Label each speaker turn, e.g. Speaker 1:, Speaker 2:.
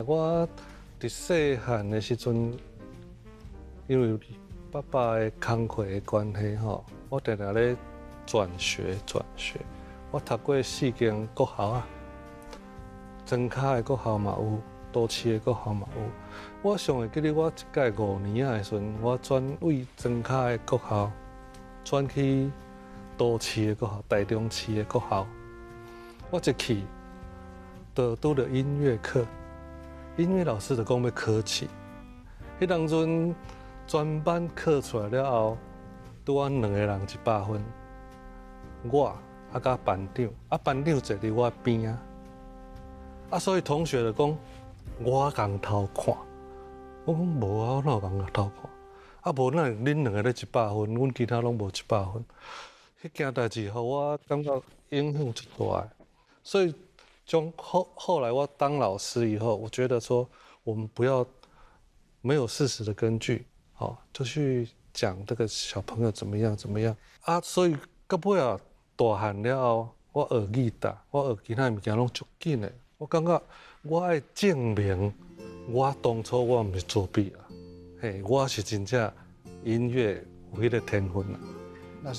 Speaker 1: 我佇細漢的時陣，因為爸爸的工課的關係吼，我定定咧轉學轉學。我讀過四間國校啊，莊跤的國校嘛有，都市的國校嘛有。我上會記得我一屆五年仔的時陣，我轉位莊跤的國校，轉去都市的國校，台中市的國校。我一去，就拄著音樂課，音樂老師就講欲考試。彼當陣全班考出來了後，拄阮兩個人100分，我啊佮班長，啊班長坐佇我邊仔，啊所以同學就講我共偷看，我講無啊，我哪有共偷看？啊無哪會恁兩個咧一百分，阮其他攏無一百分。彼件代誌予我感覺影響足大的，所以從後來我當老師以後，我覺得說我們不要沒有事實的根據，哦，就去講這個小朋友怎麼樣怎麼樣啊，所以到尾啊大漢了後，我學吉他，我學其他物件攏足緊的。我感覺我愛證明我當初我毋是作弊啊，嘿，我是真正音樂有彼個天分啊。